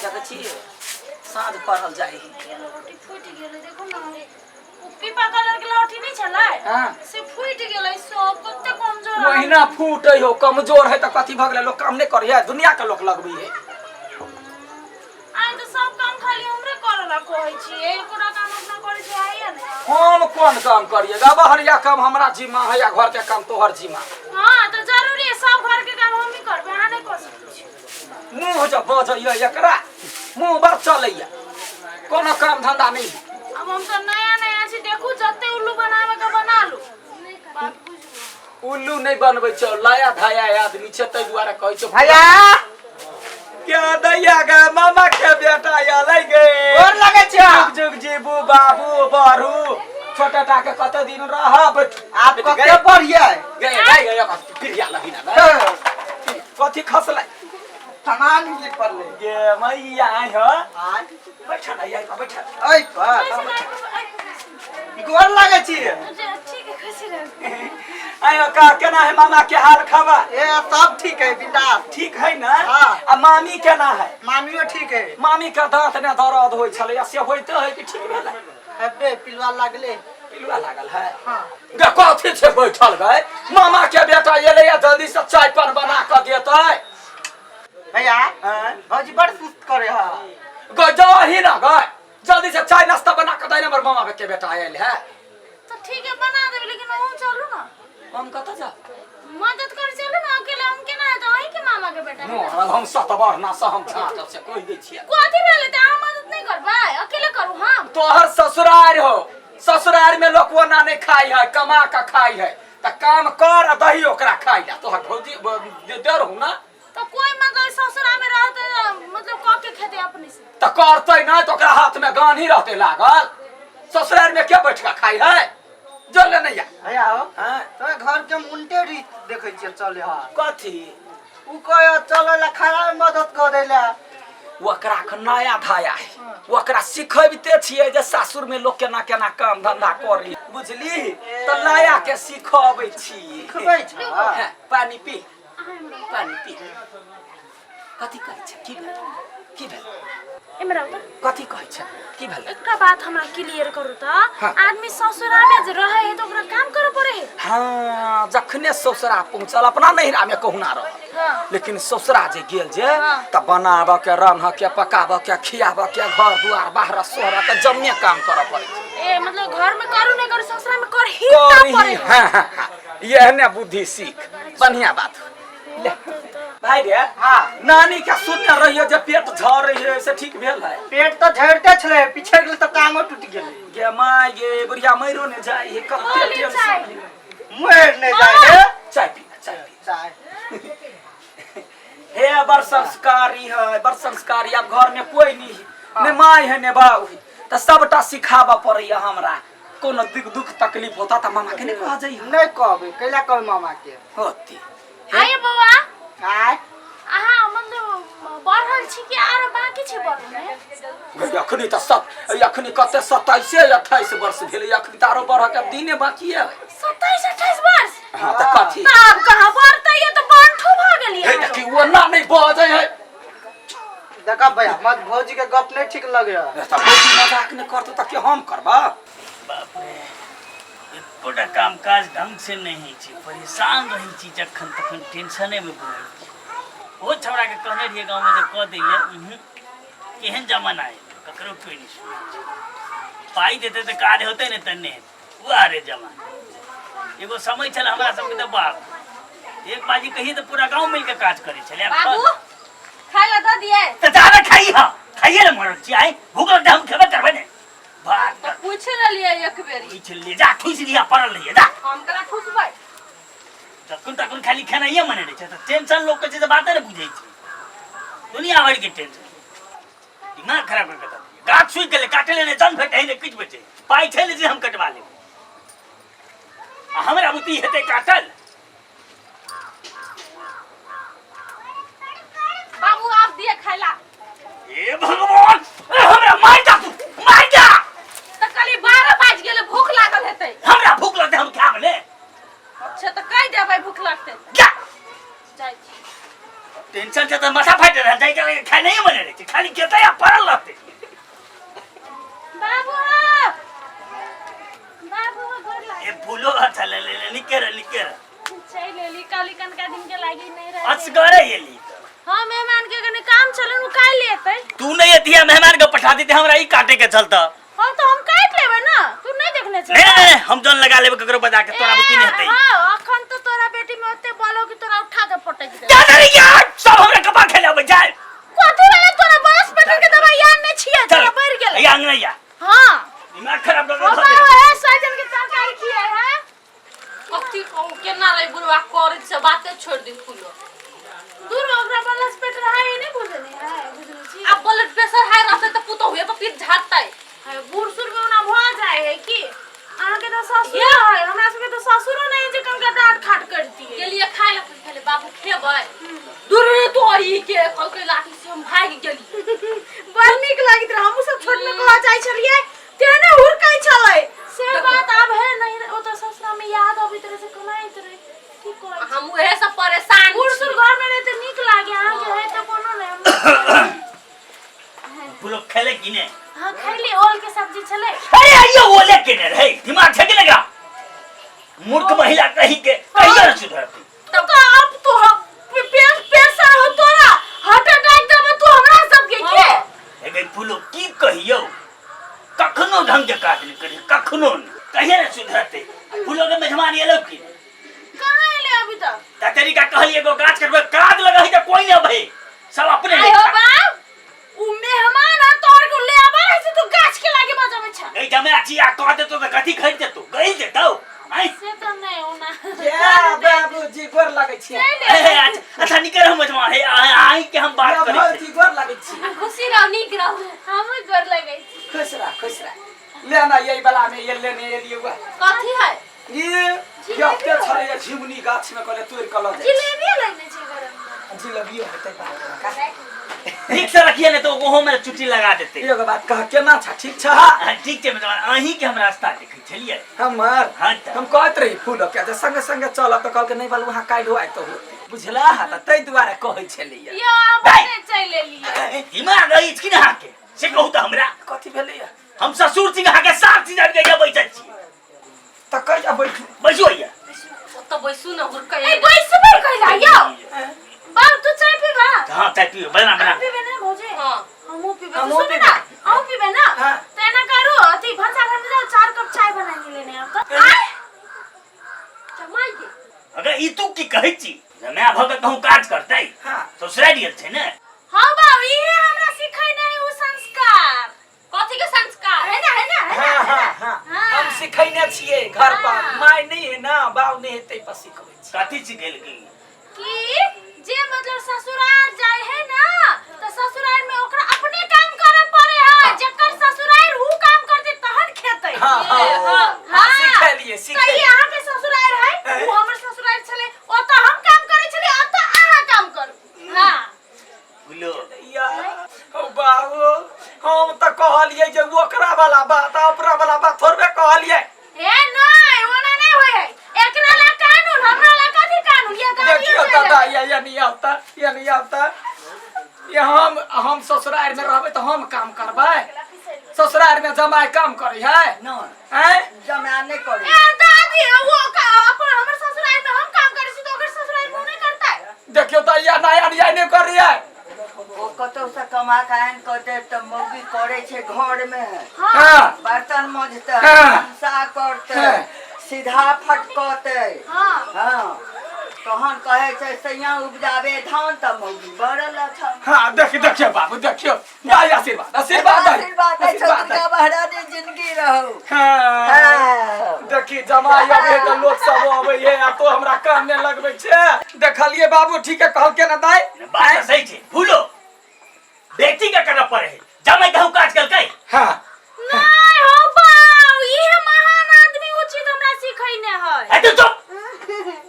देखै छी साँझ पड़ल जाइ है। लहठी फूटि गेलै देखो ना ओ पीपा कलर के लहठी नहीं छलै हाँ। से फूटि गेलै सब कते कमजोर है। ओहिना फूटे हो कमजोर है तऽ कथी भऽ गेलै लोक काम नहि करै है दुनिया के लोक लगबै है आइ तऽ सब काम खाली हमरे करे ला कहै छी एकोटा काम अपना करै छी आइए ने हम कोन काम करिए गबहरिया काम हमरा जिम्मा है या घर के काम तोहर जिम्मा हाँ तऽ जरूरी है सब घर के काम हम ही करबै अहाँ नहि कऽ सकै छी मुँह जब बजैया एकरा मुँह बड़ चलैया कोनो काम धंधा नहीं अब हम तऽ नया नया छी देखू जते उल्लू बनावे के बना लू बात बुझू उल्लू नहीं बनबै छौ लाया धाया आदमी छै ताहि दुआरे कहै छौ भैया क्या दैया गे मामा के बेटा अलै गे गोर लगै छियौ। जुग जुग जीबू बाबू बढ़ू छोटे टा के कते दिन रहब आप कते पढ़िए गे गे गे प्रिया लगी ना गे। कथी खसलै सामान मिले पड़ले गे मैया आइ ह आय बैठ ना आई बैठ ऐ पर गोर लगै छी ठीक है खुशी रहू आइ का केना है मामा के हाल खबर ए सब ठीक है बिंदास ठीक है ना हाँ। आ मामी केना है मामियो ठीक है मामी के दांत ने दर्द होइ छलै से होइते है कि ठीक भेलै हेबे पिलवा लागले पिलुआ लागल है हाँ गे कथी छै बैठल गए मामा के बेटा एलै या जल्दी से चाय पान बना कऽ देतै भैया आँय? भौजी बड़ सुस्त करे है गए जाही ना गए जल्दी से चाय नाश्ता बना कऽ दै ने हमर मामा के बेटा आयल है तो ठीक है बना देबै लेकिन अहूँ चलू ना हम कतऽ जा मदद कर चलू ना अकेले हम केना हेतै अहीं के मामा के बेटा है ना। हम सतबर ना से हम झाँटब से कहि दै छियै कथी भेलै तऽ अहाँ मदद नहि करबै अकेले करू हम तोहर ससुरार हो ससुरार में लोक ओना नहीं खाई है कमा के खाई है त काम कर आ दही ओकरा खाई ला तोहर भौजी दे रहू ना तो कोई मतलब ससुरा में रहते मतलब कऽ के खेतै अपने से त करतै नहीं तो ओकरा हाथ में गान ही रहते लागल ससुरार में के बैठ के खाई है जल नहीं या भैया हो हाँ तोरा घर के मुंटे रीत देखै छियै चले हा कथी उ कहे चले ला खाना में मदद कर देला ओकरा के नया धाया है ओकरा सिखबिते छियै जे सासुर में लोग केना केना काम धंधा करी बुझली तऽ नया के सिखबै छी सिखबै छ हाँ, पानी पी पानी पी कथी कहै छै की भेल की भेल एम्हर आउ त कथी कहै छै की भेल एकटा बात हमरा क्लियर करू त हाँ। आदमी ससुरा में जे रहे है त ओकरा काम करे पड़े है हाँ जखने ससुरा पहुँचल अपना नैहरा में कहुना रह हाँ। लेकिन ससुरा जे गेल जे हाँ। त बनाबऽ के रान्ह के पकाबऽ के खियाबऽ के घर दुआर बाहर सोहर के जम्मे काम करऽ पड़ै छै ए मतलब घर में करू नहीं करू ससुरा में करही त करही पड़े हाँ हाँ हाँ एहने बुद्धि सीख बढ़िया बात ले भाई रे हाँ नानी के सुनने रहियो जे पेट झड़ रही है से ठीक भेल है पेट तऽ झड़ते छलै पिछड़ गेल तऽ टांगो टूटि गेलै गे माय गे बुढ़िया मरो ने जाय है कते बोली टेंशन चाय। है। मरि नहि जाइ है चाय पी चाय पी चाय हे बड़ संस्कारी है बड़ संस्कारी अब घर में कोई नहीं है ने माय है ने बाऊ है तऽ सबटा सिखाबऽ पड़ैया हमरा कोनो दुख दुख तकलीफ होता तऽ मामा के नहीं कह जाइए नहि कहबै कैला कहबै मामा के होती आइए बौआ आय अहाँ मतलब बढ़ल छी कि आरो बाकी छी बढ़ल गई अखनी तऽ सब अखनी कते 27 28 वर्ष भेलै अखनी तऽ आरो बढ़ऽ के दिने बाकी है 27 28 वर्ष हाँ तऽ कथी तऽ आब कहाँ बढ़तै ये तऽ बंठू भऽ गेलियै हे देखी ओना नहि बजै है देखा भैया मत भौजी के गप नहीं ठीक लगे है तऽ भौजी मजाक नहि करतौ तऽ के हम करबा बाप रे एकोटा काम काज ढंग से नहि होइ छै परेशान रहै छी जखन तखन टेंशनेमे घुमै छी ओ छौड़ाके कहने रहियै गाँवमे जे कऽ दै लए उहुँ, केहन जमाना है ककरो कोइ नहि सुनै छै पाइ देतै तऽ काज होतै ने तऽ नहि हेतै उएह रे जमाना एगो समय छलै हमरा सबके तऽ बाप एक बाजी कहिए तऽ पूरा गाँव मिलके काज करै छलै आब बाबू खाय ला दऽ दिए तऽ जाबे खाइ हा खाइए ने मरल छी आइ भूख लगतै हम खेबे करबै ने भात तऽ पूछ लेलियै एक बेरी पूछ ले जा ठुस लिया पड़ल रहिए जा हम कला ठुसबै तखन तखन खाली खेनाइए मने रहै छै तऽ टेंशन लोकके छै से बाते नहि बुझै छै दुनिया भरिके टेंशन दिमाग खराब कऽ के दऽ देलियै। गाछ सुखि गेलै काटै लए नहि जन भेटै नहि किछु भेटै पाइ छै ने जे हम कटवा लेबै आ हमरा बुद्धि हेतै काटल बाबू आप दिए खाय ला हे भगवान ए हमरा मार जा तू मार जा तऽ कहली 12 बाजि गेलै भूख लागल हेतै हमरा भूख लगतै हम खायब ने अच्छा तऽ कहि देबै भूख लगतै जा जाइ छी टेंशन टेंशन छै तऽ माथा फाटि रहल छै आइ खाय नहीं बने रहै छै खाली खेतै आ पड़ल रहतै। बाबू हो, बाबू हो, गोर लागे। ए फूलो, अच्छा ले ले ले, निके रह, निके रह। चलि एली काली, कनका दिन के लागी नहीं रहे। असगरे एली? हाँ, मेहमान के कने काम छलै, उ काल्हि एतै। तू नहीं एतिया, मेहमान के पठा देते, हमरा ई काटे के चलता। हाँ, तो हम काटि लेबै ना, तू नहीं देखने छे? नहीं नहीं नहीं, हम जन लगा लेबे ककरो बजा के, तोरा बुद्धि नहीं हेतै। हाँ, अखन तो तोरा बेटी में ओते बल हो कि तोरा उठा के पटक दे। जा नहीं यार, सब हमरा कपार खेलाबै जाय। कथी वाला तोरा बरस पेटर के दवाई याद नहीं छियै? चल। तोरा बढ़ गेलै। या अंगना या। हाँ। दिमाग खराब कर ओ दे। बाबा, हे सहजन के तरकारी खियाए है। कथी कहू, केना रही बुढ़वा करै से बाते छोड़ दी फूलो। दूर ओकरा बलस पेट रहा है, नहीं बुझने है, बुझने छी। आ ब्लड प्रेशर हाई रहतै तऽ पुतोहुए पर पीठ झाड़तै। है, बूढ़ सूढ़ में ओना भऽ जाए है कि अहाँके तऽ ससुर है, हमरा सबके तऽ ससुरो नहीं जे कनका डांट खाट करतियै। गेलियै खाय लए, खेले बाबू खेबै, दूर रे तोरी के कहलकै, लाठी से हम भागि गेली। बड़ नीक लगैत रहे, हमहूँ सब छोट में कह जाइ छलियै, तेहने हुड़कै छलै से बात आब है नहीं। ओ तऽ ससुरा में याद अबैत रहे से कनाइत रहे, की कहै। हम उहे सब परेशान बूढ़ छी। सूढ़ घर में रहे तऽ नीक लागे, अहाँके है तऽ कोनो नहीं, हम फूलो खेले की ने? हाँ, खैली, ओल के सब्जी छलै। अरे आइयो ओले केने रहे, दिमाग छै कि लगा मूर्ख महिला कही के कहियो न सुधरती। तो का अब तो हम प्रेशर हो तोरा, हार्ट अटैक देबो तू हमरा सबके के। हे फूलो, की कहियो, कखनो ढंग के काज नहीं करी, कखनो नहीं, कहियो न सुधरते। फूलो के मेहमान एलो की? कहाँ एले अभी तक। त तरीका कहलिए एगो गाछ कटबै काज लगै त कोई नहीं अबै, सब अपने आय हो बाप, उ मेहमान है तोहर को ले आबै है से तू गाछ के लागे बजाबै छ। गई जमे अछि आ कह देतो त कथी खरीद देतो, गई देतो आइ। से तो नहीं ओना। ये बाबूजी, गोर लगै छियै। ए, अच्छा अच्छा, निकल हम मेहमान हे आई के हम बात या करै छी। भौजी, गोर लगै छी। खुशी रहू, नीक रहू। हम गोर लगै छी। खुश रह, खुश रह। ले ना, यही वाला में ये लेने एलियै हुआ। कथी है? ये यते छलै ये झिमनी गाछ में, कहले तोड़ के लऽ जाइ। जिलेबी लेने छै गरम गरम। जिलेबियो हेतै बाप रे का। ठीक से रखिए ने तो ओहो में चुट्टी लगा देते। एगो बात कह, केना छ, ठीक छ? हाँ, ठीक छै मेहमान, अहीं के हम रास्ता देखै छलियै। हमर? हाँ तऽ। हम कहैत रही फूल के जे संगे संगे चलब, तऽ कहलकै नहि बालू, वहाँ काल्हि आइ तऽ होतै, बुझला? तऽ ताहि दुआरे कहै छलियै। यो हम अपने चलि एलियै। दिमाग अछि कि ने अहाँके, से कहू तऽ हमरा। कथी भेलैया? हम ससुर छी अहाँके, साफ चीज आबि जाइए, बैसल छी। तऽ कहिया बैठू? बैसू हैया। ओतऽ बैसू ने, हुड़कै। ए बैसबै कैला यौ बाप, तू चाय पीबा? हाँ, चाय पियो, बना बना। अहाँ पीबे ने भौजी? हाँ। हमहूँ पीबे। हमहूँ सुनू ना, पीबै। अहूँ पीबे ना? हाँ। तऽ एना करू, अथी भनसा घर में जाओ, 4 कप चाय बना के लेने आब तऽ आय। जमाइ के अगर ई तू की कहै छी, जमाय भऽ कऽ कहूँ काज करतै? हाँ। ससुरारि गेल छै ने। हाँ बाबू, इहे हमरा सिखै नहीं उ संस्कार। कथी के संस्कार? है ना, है ना, है ना? हाँ हाँ हाँ। हाँ। हम सिखैने छियै घर पर। हाँ। माय नहि है ना, बाप नहि है, ताहि पर सिखबै छियै। कथी सिखेलकै? कि जे मतलब ससुराल जाय है ना, तो ससुराल में ओकरा अपने काम करे पड़े है, जेकर ससुराल उ काम करते तहन खेतै। हाँ हाँ। हाँ। हाँ, सिखेलियै। तऽ ई सिखेलियै। अहाँ के ससुराल है, उ हमर ससुराल छलै, ओतऽ हम काम करै छलियै, ओतऽ अहाँ काम करू। हाँ। बोलो। या हो बाबू, हम तऽ कहलियै जे ओकरा वाला बात आ ओकरा वाला बात थोड़बे कहलियै। हे नहीं, ओना नहीं होय है, एकरा ला कानून, हमरा ला कथी कानून? ये गाड़ियो देखियो चलि दादा, ये नहीं आवता, ये नहीं आवता। ये हम ससुराल में रहबै तऽ हम काम करबै? ससुराल में जमाय काम करै है? नहि। हैं? जमाय नहि करै। ए दादी, वो का अपन हमर ससुराल में हम काम करै छी तऽ ओकर ससुराल में उ नहीं करतै? देखियो तऽ या नया नया नहि करैया। ओ कतौसँ कमा कऽ आनि कऽ देत तऽ मौगी करै छै घरमे। हाँ। बर्तन मजतै, हाँ। भनसा करतै, हाँ। सीधा फटकतै। हाँ। हँ, तहन कहै छै सैया उपजाबे धान तऽ मौगी बड़ल अच्छा। हाँ, देखियो देखियो बाबू, देखियो दाई, आशीर्वाद, आशीर्वाद दाई। आशीर्वाद दै छौ। आशीर्वाद दाई। दुर्गा महारानी जिंदगी रहू। हाँ। हाँ। देखी, जमाई अबे तऽ लोक सब अबै है आ तो हमरा काम नहि लगबै छै। देखलिए बाबू, ठीक है कहलके ना दाई? बात तऽ सही छै फूलो, बेटी के करऽ पड़े है, जमाय कहूँ काज केलकै? हाँ। नहीं हो बाऊ, इहे महान आदमी उचित हमरा सिखैने है। है तू चुप,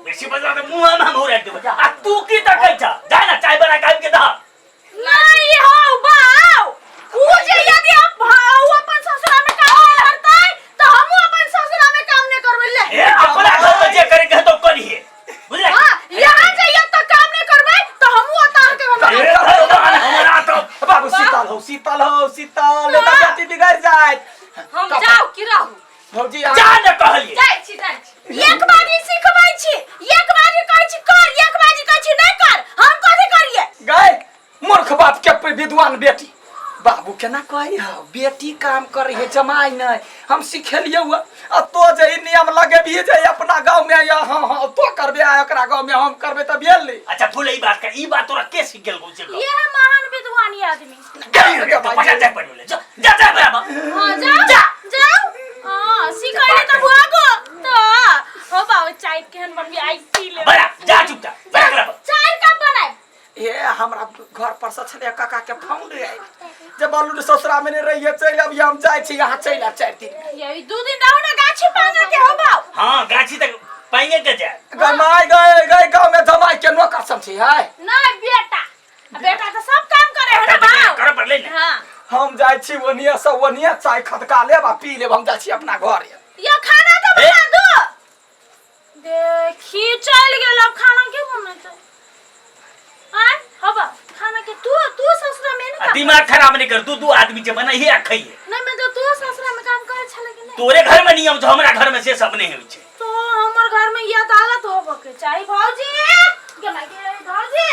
बेसी बजला तऽ मुँह में हम उड़ाइ देबै। आ तू की तकै छ, जा ना चाय बना के आबि के दह। नहीं हो बाऊ, उ जे यदि आप उ अपन ससुरा में काम नहीं करतै तऽ हमहूँ अपन ससुरा में काम नहीं करबै ले। ए, अपना घर में जे करे के हेतौ करिहे, बुझले? हाँ, यहाँ जइयो तऽ काम नहीं करबै तऽ हमहूँ ओतऽ के घर शीतल हो शीतल एतऽ बेटी बिगड़ि जायत। हम जाउ कि रहू? भौजी जा ने कहलिए। जाइ छी, जाइ छी। एक बारी सिखबै छी, एक बारी कहै छी कर, एक बारी कहै छी नहि कर। हम कथी करिए? गए मूर्ख बाप के विद्वान बेटी। बाबू केना कहै हौ, बेटी काम करे है जमाई नहीं, हम सिखेलिए हुआ। आ तो जे ई नियम लगेबिही जे अपना गाँव में या हाँ हाँ तो करबे आ एकरा गाँव में हम करबे तऽ भेल नहीं। अच्छा फूल ई बात कर, ई बात तोरा के सीख गेल से कह। ये है महान विद्वानी आदमी। जा जा पढ़ ले, जा जा जा बराबर। हाँ जाओ जाओ। हाँ सिखैले तऽ भऽ गो तो हो बाबू। चाय केहन बनबी आई पी ले। बड़ा जा चुपचाप बड़ा बराबर। चाय कब बनाए? हे हमरा घर पर से छलै काका के फोन रहे जे बालू ससुरा में नहीं रहिए, चलि अबियै, हम जाइ छी यहाँ, चलि आयब 4 दिन। ये 2 दिन रहू ना गाछी पांगा के हो बाबू। हाँ गाछी तक पाइए के जाए। गमाय गए गए गाँव में जमाई के नौकर समझी है। नहीं बेटा, बेटा तो सब काम करे है ना बाबू। कर पड़ले ने। हाँ हम जाइ छी ओनिया से ओनिया चाय खदका लेब आ पी लेब, हम जाइ छी अपना घर। ये खाना तो बना दो। देखी चल गेल, अब खाना के बनेतै? आय हबा खाना के तू तू ससुरा में ना आ दिमाग खराब नहीं कर, तू दू आदमी के बनाइए आ खाइए। नहीं मैं तो तू ससुरा में काम करे छले कि नहीं? तोरे घर में नियम छौ, हमरा घर में से सब नहीं होइ छै। तो हमर घर में ये अदालत होबे के चाही भौजी। के माय के भौजी।